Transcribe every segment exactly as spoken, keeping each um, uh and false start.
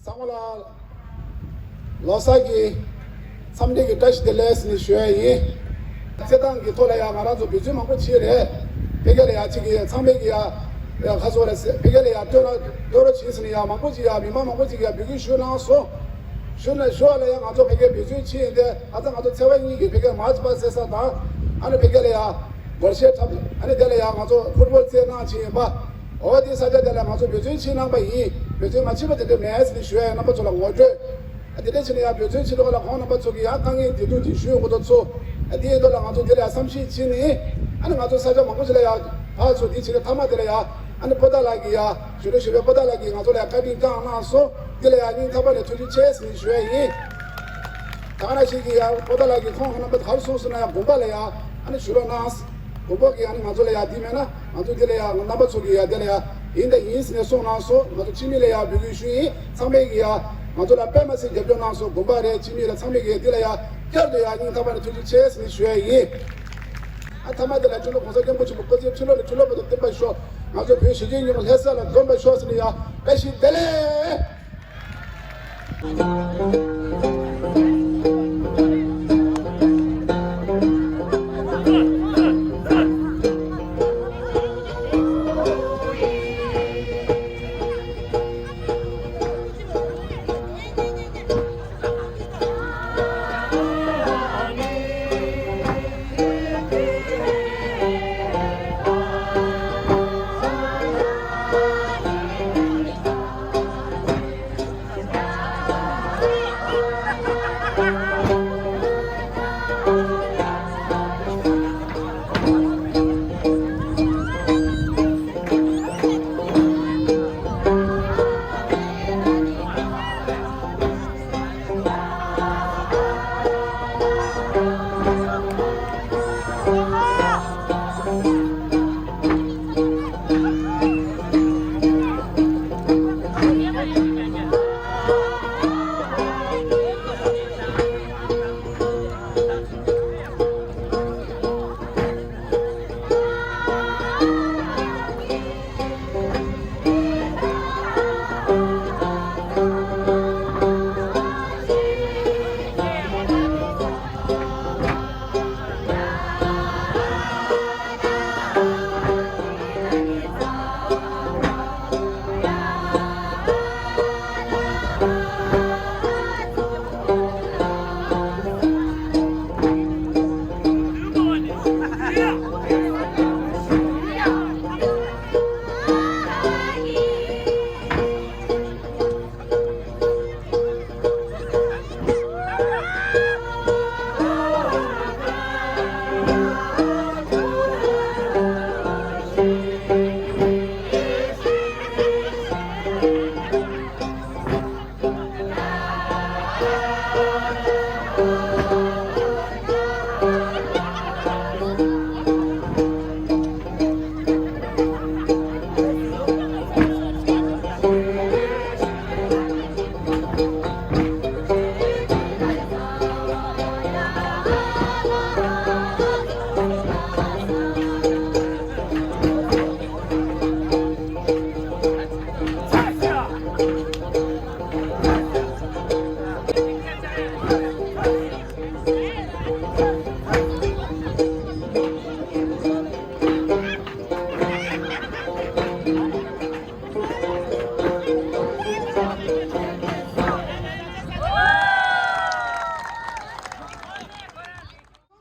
ཚང་མ་ལ་ལོ་གསར་གྱི་འཚམས་འདྲི་གི་བཀྲ་ཤིས་བདེ་ལེགས་ནི་ཞུ་ཡ་ཡིན། བརྩེ་དུང་གི་ཐོག་ལ་ཡང་ང་རང་ཚོ་འབད་བརྩོན་མང་པོ་བྱས་རེད། ཕ་གི་ལ་ཡང་གཅིག་གི་ཚང་མས་ཀྱི་ཡ་ཡ་ཁ་སོ་རེད་ཟེར། ཕ་གི་ལ་ཡང་བསྟོད་ར་བསྟོད་ར་བྱས་ཟིན་ཡ་མང་པོ་ཅིག་ཡ་མི་མང་མང་པོ་ཅིག་ཡ་འབོད་སྐུལ་ཞུས་གནང་སོང་། ཞུ་ན་ཞུ་བ་ལ་ཡང་ང་ཚོ་ཕ་གི་འབད་བརྩོན་བྱས་ཡིན་ཏེ། ཨ་ཙི་ང་ཚོ་ཚེ་བ་གཉིས་ཀྱི་ཕ་གི་མར་ཆི་པ་ཟེར་ས་དང་། ཨ་ནི་ཕ་གི་ལ་ཡང་སྒོར་གཞས་འཁྲབ། ཨ་ནི་དེ་ལ་ཡང་ང་ཚོ་ཕུཊ་བོལ་རྩེད་གནང་བྱས་ཡིན་པ། འོ་དེ་ས་ཆ་དེ་ལ་ང་ཚོ་འབད་བརྩོན་བྱེད་གནང་པ་ཡིན། འབད་བརྩོན་མ་བྱེད་པ་དེ་འདྲ་མེད་ཟེར་ནས་ཞུ་ཡ་ཡང་རྣམ་པ་ཚོ་ལ་ངོ་སྤྲོད། ཨ་དེ་འདྲ་བྱས་ནས་ཡང་འབད་བརྩོན་བྱེད་དུས་ལ་ཁོང་རྣམ་པ་ཚོ་གིས་ཡང་དཀའ་ངལ་བདེ་སྡུག་ཅིག་ཞུ་ཡོང་གི་འདུག་ཚོ། ཨ་དེ་ཡིན་དུས་ལ་ང་ཚོ་དེ་ལ་ཡང་བསམ་ཤེས་བྱས་ནས། ཨ་ནི་ང་ཚོ་ས་ཆ་མང་པོ་ཞིག་ལ་ཡང་ཕར་ཚུར་དེ་བྱས་ནས་མཐའ་མ་དེ་ལ་ཡང་ཨ་ནི་པོ་ཏཱ་ལགས་ཀྱིས་ཡང་ཞུ་རོགས་ཞུ་བའི་པོ་ཏཱ་ལགས་ཀྱིས་ང་ཚོ་ལ་ཡང་བཀའ་དྲིན་བསྐྱངས་གནང་སོང་། དེ་ལ་ཡང་སྙིང་ཐག་པ་ནས་ཐུགས་རྗེ་ཆེ་ཟེར་ནས་ཞུ་ཡ་ཡིན། ད་ག་ནང་བཞིན་གྱི་ཡང་པོ་ཏཱ་ལགས་ཀྱིས་ཁོང་རྣམ་པ་ག་རེ་གསུངས་སོང་ན་ཡང་དགོན་པ་ལ་ཡང་ཨ་ནི་ཞུ་རོགས་གནང་། དགོན་པ་གིས་ཨ་ནི་ང་ཚོ་ལ་ཡང་འདི་མེད་ན་ང་ཚོ་འདི་ལ་ཡང་རྣམ་པ་ཚོ་གིས་ཡང་འདི་ལ་ཡང་ཡིན་དང་ཡིན་ཟེར་ནས་གསུངས་གནང་སོང་། ང་ཚོ་སྤྱི་མི་ལ་ཡང་འབོད་སྐུལ་ཞུ་ཡིན། ཚང་མས་ཀྱིས་ཡང་ང་ཚོ་ལ་དཔེ་མ་སྲིད་རྒྱབ་སྐྱོར་གནང་སོང་། དགོན་པ་རེད། སྤྱི་མི་རེད། ཚང་མས་ཀྱིས་འདི་ལ་ཡང་བསྐྱར་དུ་ཡང་སྙིང་ཐག་པ་ནས་ཐུགས་རྗེ་ཆེ་ཟེར་ནས་ཞུ་ཡ་ཡིན། ཨ་མཐའ་མ་དེ་ལ་སྤྱི་ནོར་གོང་ས་སྐྱབས་མགོན་ཆེན་པོ་སྐུ་ཚེ་ཁྲི་ལོ་ནས་ཁྲི་ལོ་བར་དུ་བརྟན་པར་ཤོག་ང་ཚོ་བོད་གཞིས་བྱེས་གཉིས་པོ་ལྷ་ས་ལ་འཛོམས་པར་ཤོག་ཟེར་ནས་ཡང་བཀྲ་ཤིས་བདེ་ལེགས།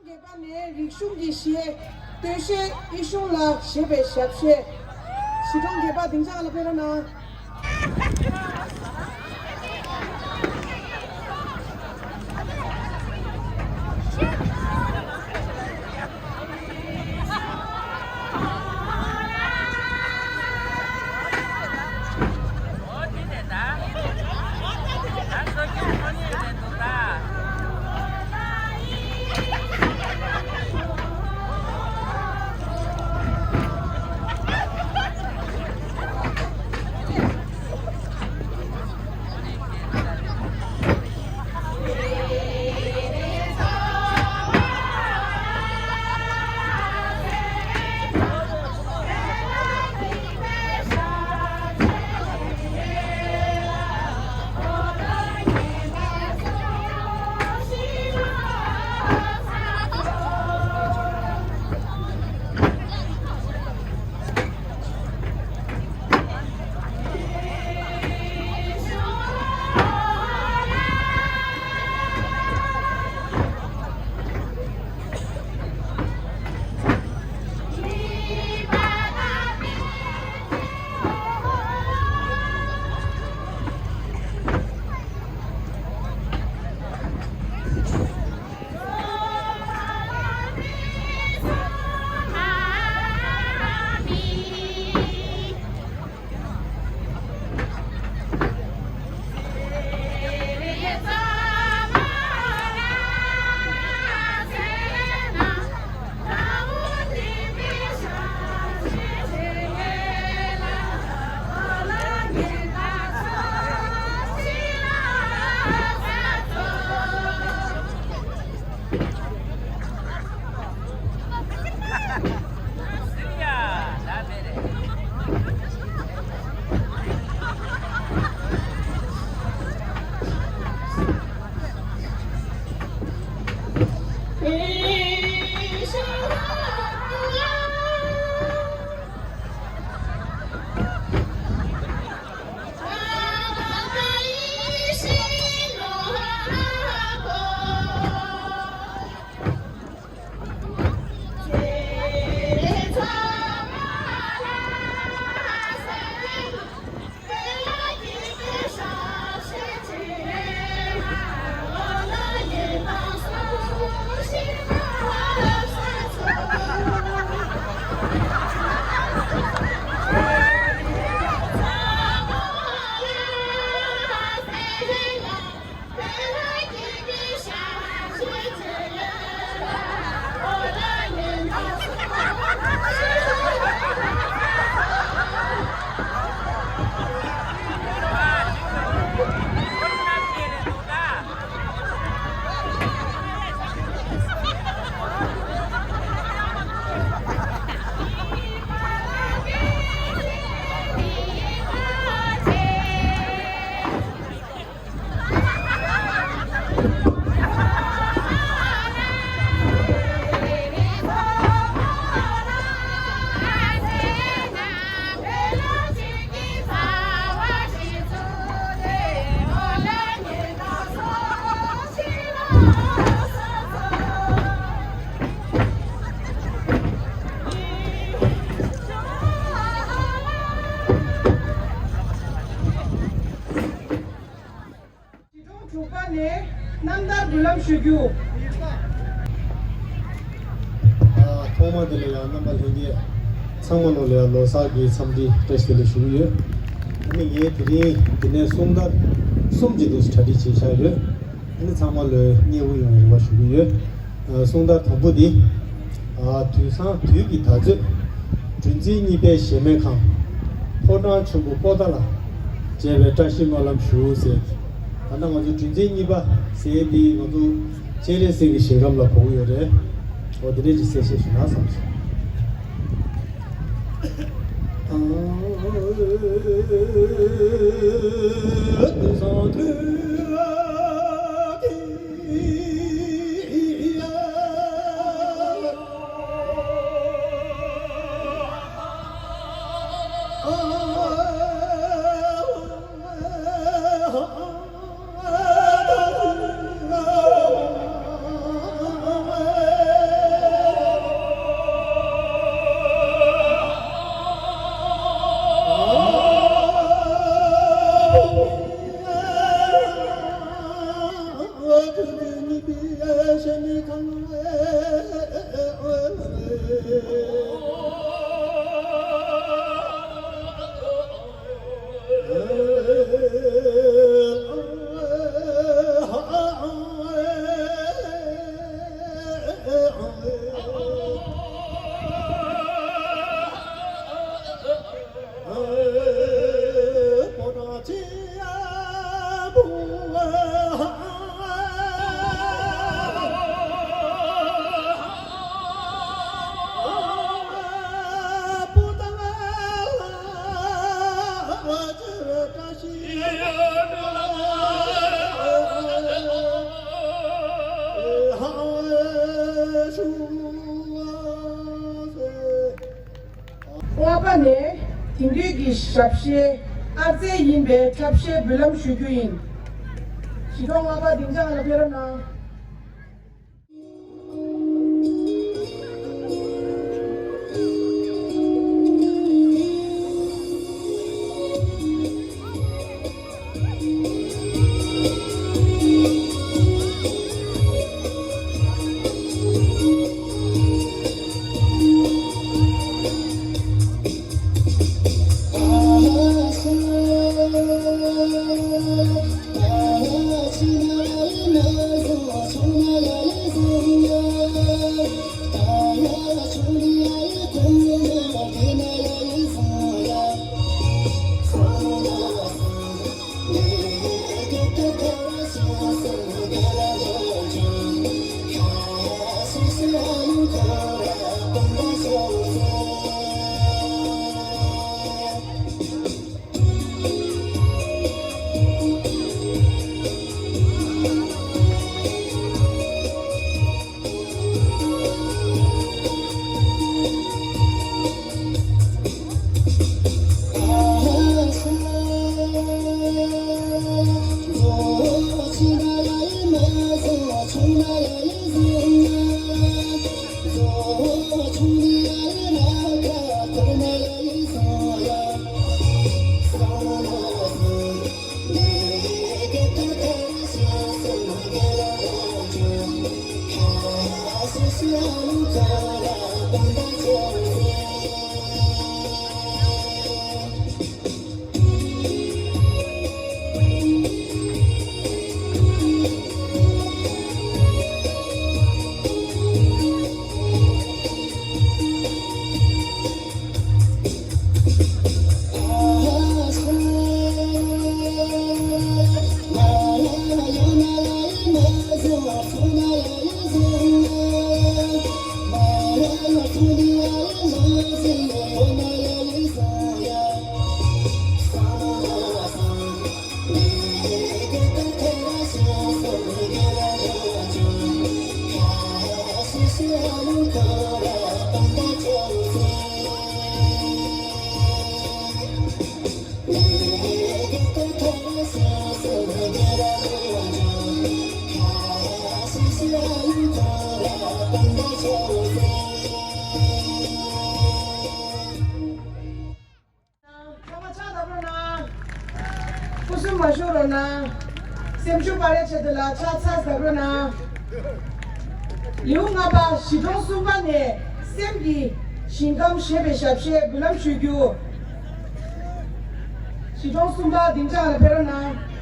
བརྒྱད་པ་ནས་རིག་གཞུང་གི་གཞས། སྟོད་གཞས་ཨི་ཤུང་ལ་གཞས་པའི་ཞབས་གཞས། གཞིས་གྲོང་བརྒྱད་པ་སྡིངས་ཆ་ལ་ཕེབས་རོགས་གནང་། ཞུ་རྒྱུ། ཨ། ཐོག་མ་དེ་ལ་ཡང་རྣམ་པ་ལྷན་རྒྱས་ཚང་མ་ལོ་ལ་ཡང་ལོ་གསར་གྱི་འཚམས་འདྲི་བཀྲ་ཤིས་བདེ་ལེགས་ཞུ་གི་ཡོད། ཨ་ནི་ངས་དེ་རིང་འདི་ནས་གསུང་དར་གསུམ་གྱི་འདུག་གྲ་སྒྲིག་བྱས་བཞག་ཡོད། ཨ་ནི་ཚང་མ་ལོ་མཉེས་པོ་ཡོང་བའི་རེ་བ་ཞུ་གི་ཡོད། ཨ། གསུང་དར་དང་པོ་འདི། ཨ། དུས་སང་དུས་ཀྱི་ཟླ་མཛོད། གྲུ་འཛིན་གཉིས་པའི་གཞལ་མེད་ཁང་། ཕོ་བྲང་ཆེན་པོ་པོ་ཏཱ་ལ། མཇལ་བའི་བཀྲ་ཤིས་སྨོན་ལམ་ཞུ་ཟེར། ད་ལྟ་ང་ཚོ་གྲུ་འཛིན་གཉིས་པ་ཟེར་འདི་ང་ཚོ་སྤྱན་རས་གཟིགས་ཀྱི་ཞིང་ཁམས་ལ་གོ་གི་ཡོད་རེད། འོ་དེ་འདྲས་ཀྱི་གསལ་བཤད་ཞུ་ན་བསམ་སོང་། ལྔ་པ་ནས་དེང་དུས་ཀྱི་ཞབས་གཞས་ཨར་རྩེ་ཡིན་པའི་འཁྲབ་གཞས་འབུལ་ལམ་ཞུ་རྒྱུ་ཡིན། གཞིས་གྲོང་ལྔ་པ་སྡིངས་ཆ་ལ་ཕེབས་རོགས་གནང་། ཚང་མ་ཕྱག་བརྡབ་རོགས་གནང་། སྐུ་གཟུགས་མ་ཤོར་རོགས་གནང་། སེམས་ཤུགས་སྤར་ཡའི་ཆེད་དུ་ལ་ཕྱག་ཚགས་བརྡབ་རོགས་གནང་། ལེའུ་ལྔ་པ་གཞིས་གྲོང་གསུམ་པ་ནས་སེམས་ཀྱི་ཞིང་ཁམས་ཞེས་པའི་ཞབས་གཞས་འབུལ་ལམ་ཞུ་རྒྱུ། གཞིས་གྲོང་གསུམ་པ་སྡིངས་ཆ་ལ་ཕེབས་རོགས་གནང་།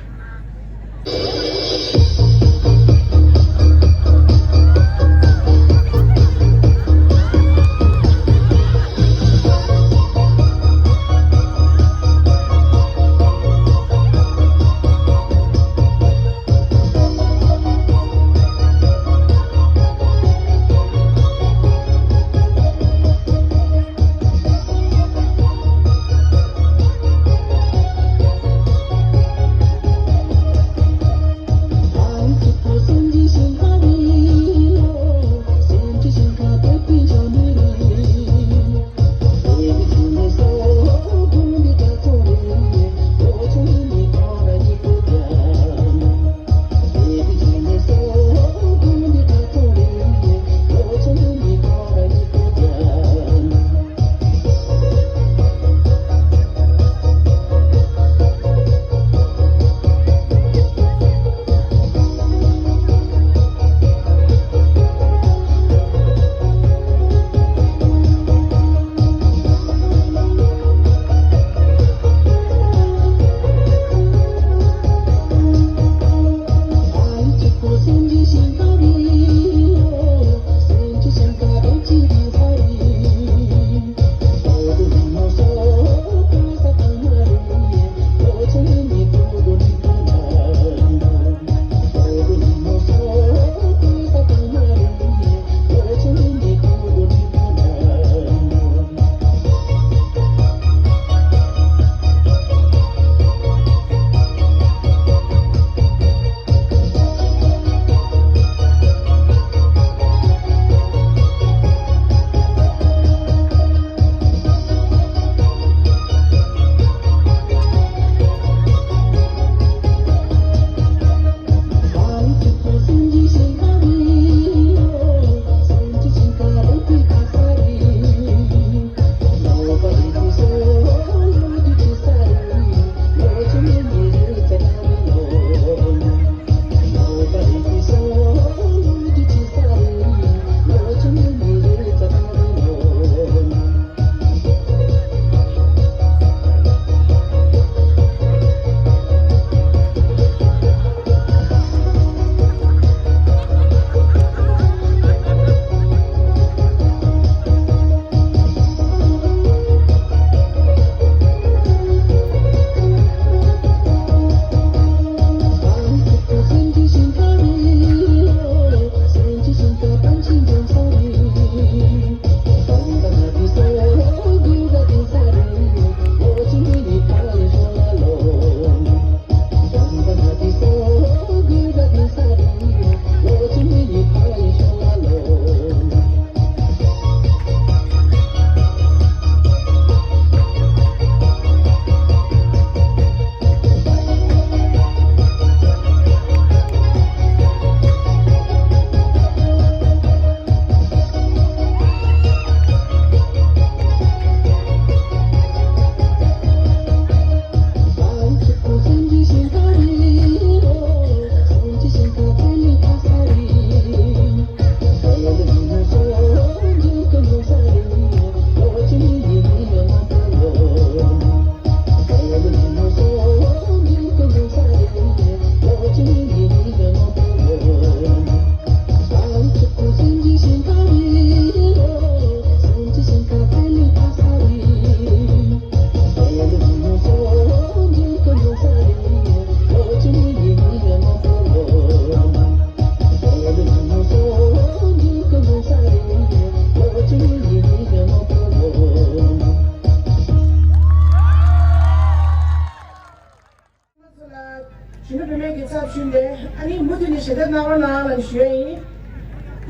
གཞོན་ནུ་བུད་མེད་ཀྱི་ཚབ་ཞུས་ཏེ་ཨ་ནི་མུ་མཐུད་ནས་ཞལ་འདེབས་གནང་རོགས་གནང་ལ་ཞུ་ཡ་ཡིན།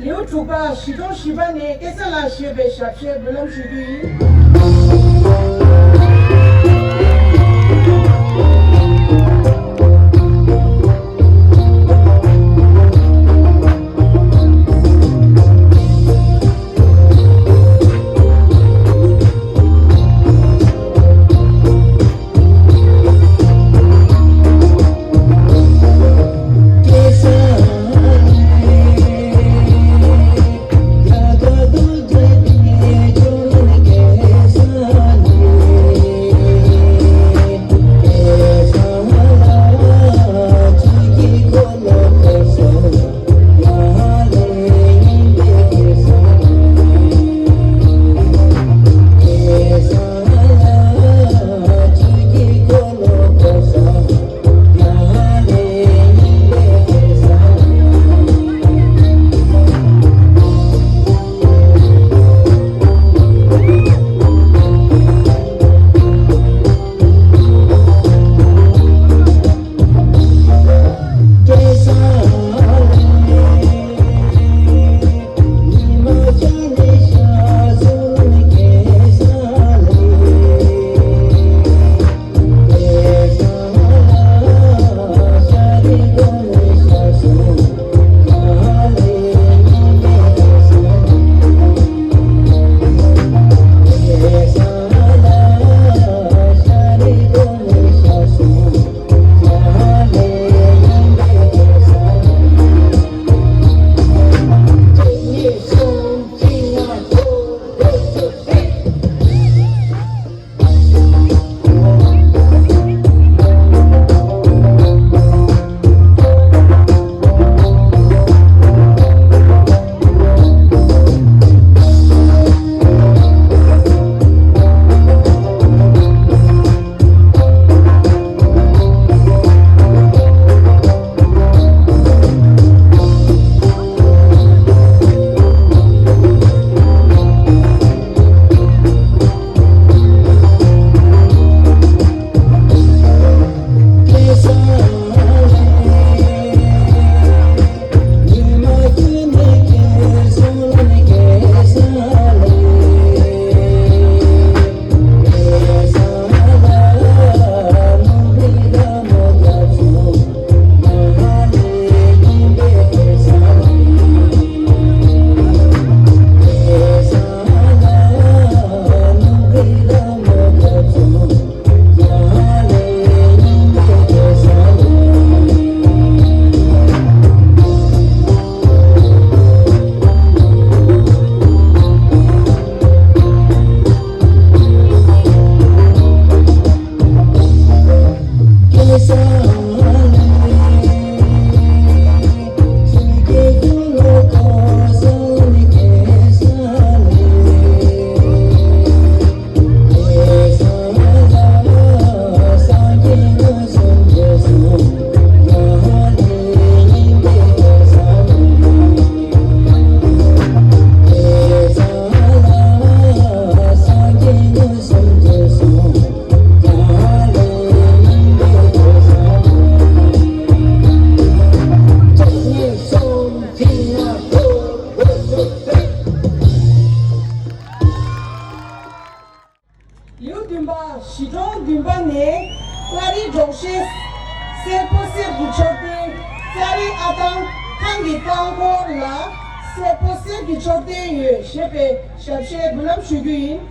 ལེའུ་དྲུག་པ་གཞིས་གྲོང་བཞི་པ་ནས་སྐལ་བཟང་ལགས་ཞེས་པའི་ཞབས་གཞས་འབུལ་ལམ་ཞུ་རྒྱུ་ཡིན། གཞིས་གྲོང་བདུན་པ་ནས་མངའ་རིས་འབྲོག་གཞས་གསེར་ཕོ་གསེར་གྱི་མཆོད་རྟེན་ལྕགས་རིའི་ཨ་ཐང་ཐང་གི་རྐང་འཁོར་ལ་གསེར་ཕོ་གསེར་གྱི་མཆོད་རྟེན་ཡོད་ཞེས་པའི་ཞབས་གཞས་འབུལ་ལམ་ཞུ་རྒྱུ་ཡིན།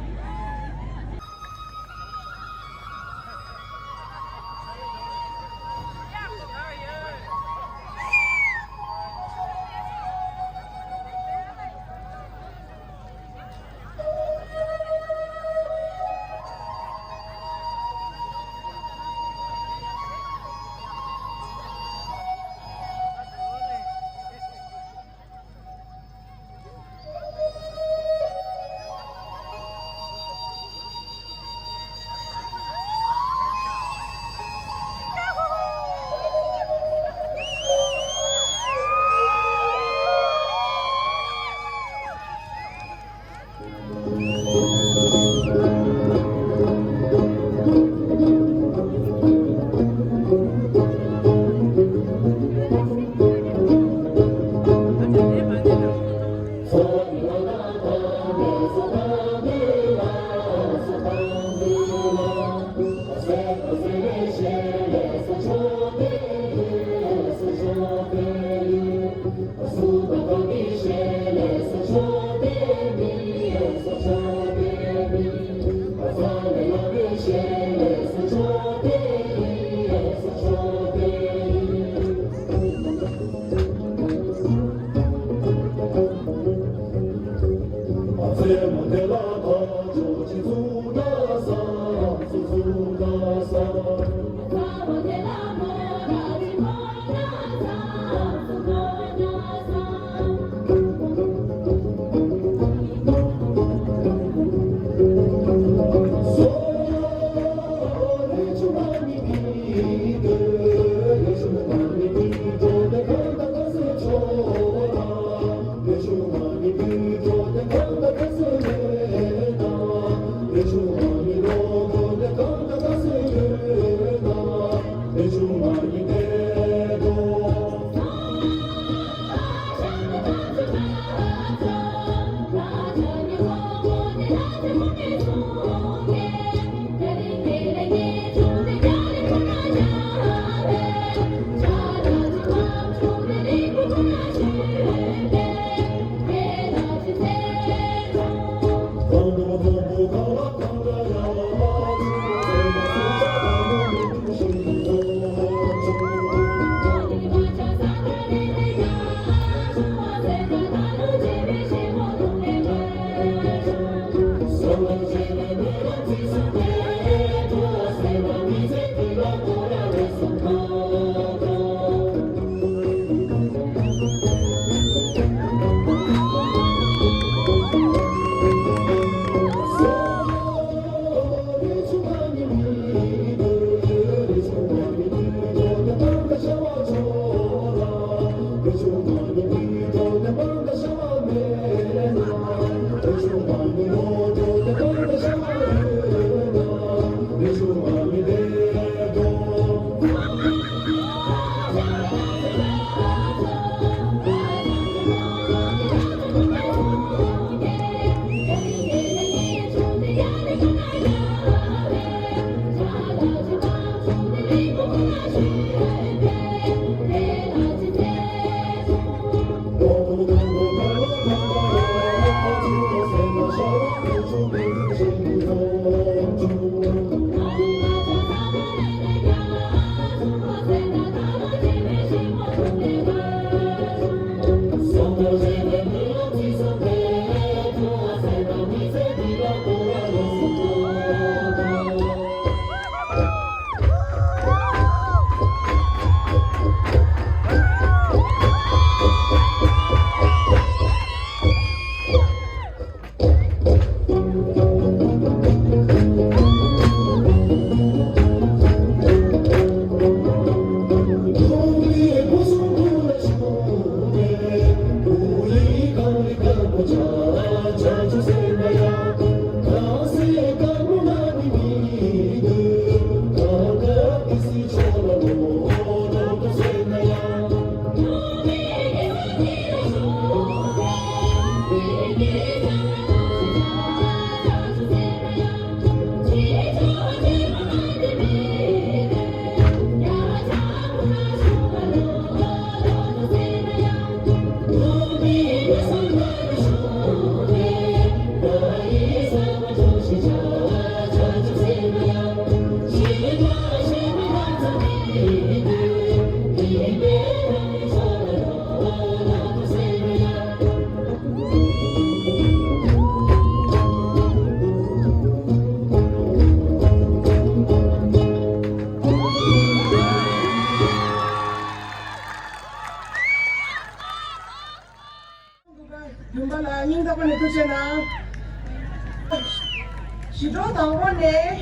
བྱིས་སྒྲུང་དང་པོ་ནས།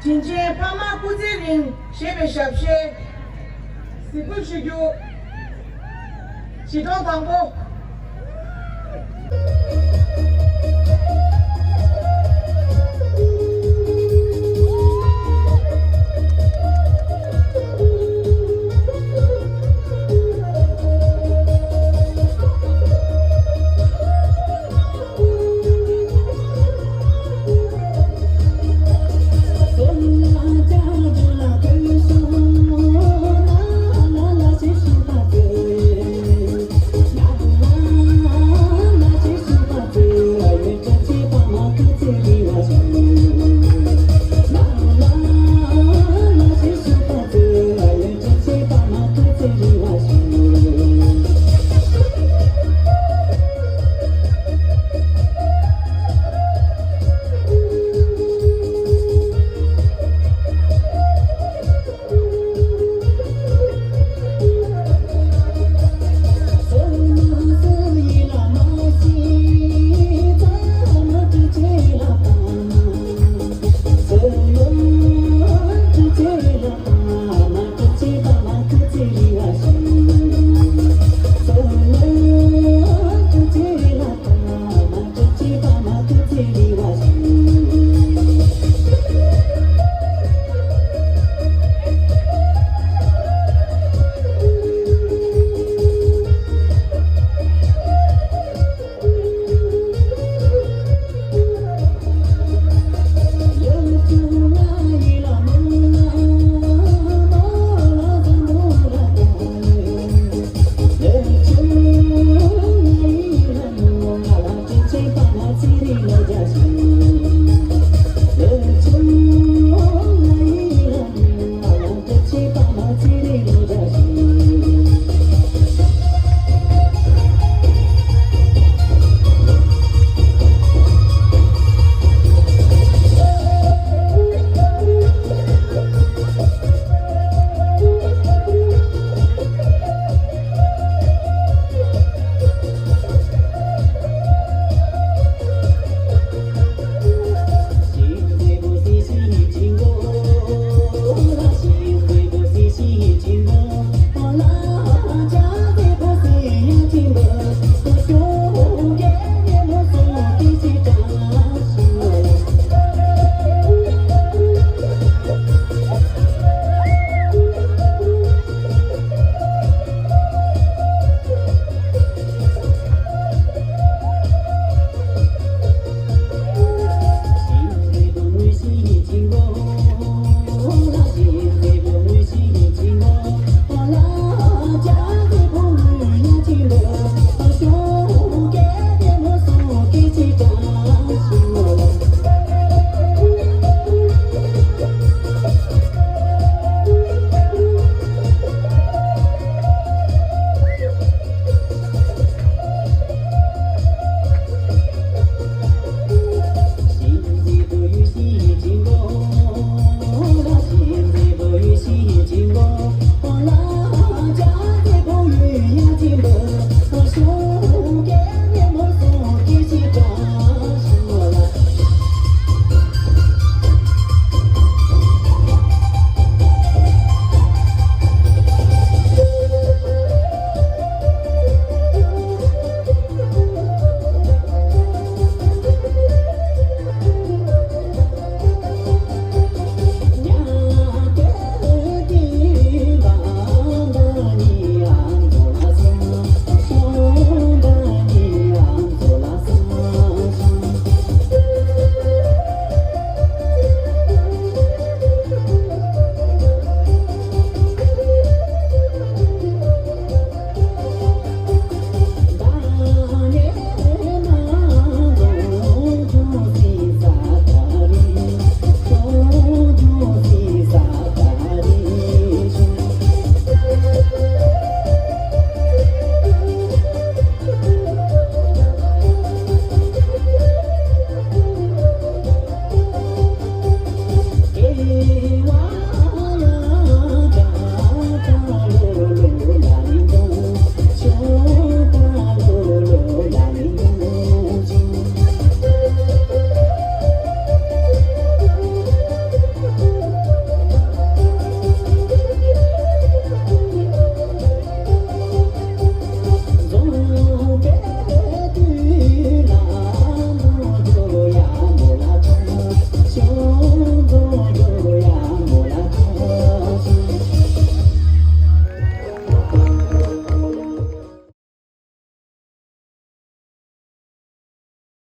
དྲིན་ཅན་ཕ་མ་སྐུ་ཚེ་རིང་ཞེས་པའི་ཞབས་གཞས་གཟིགས་འབུལ་ཞུ་རྒྱུ། བྱིས་སྒྲུང་དང་པོ།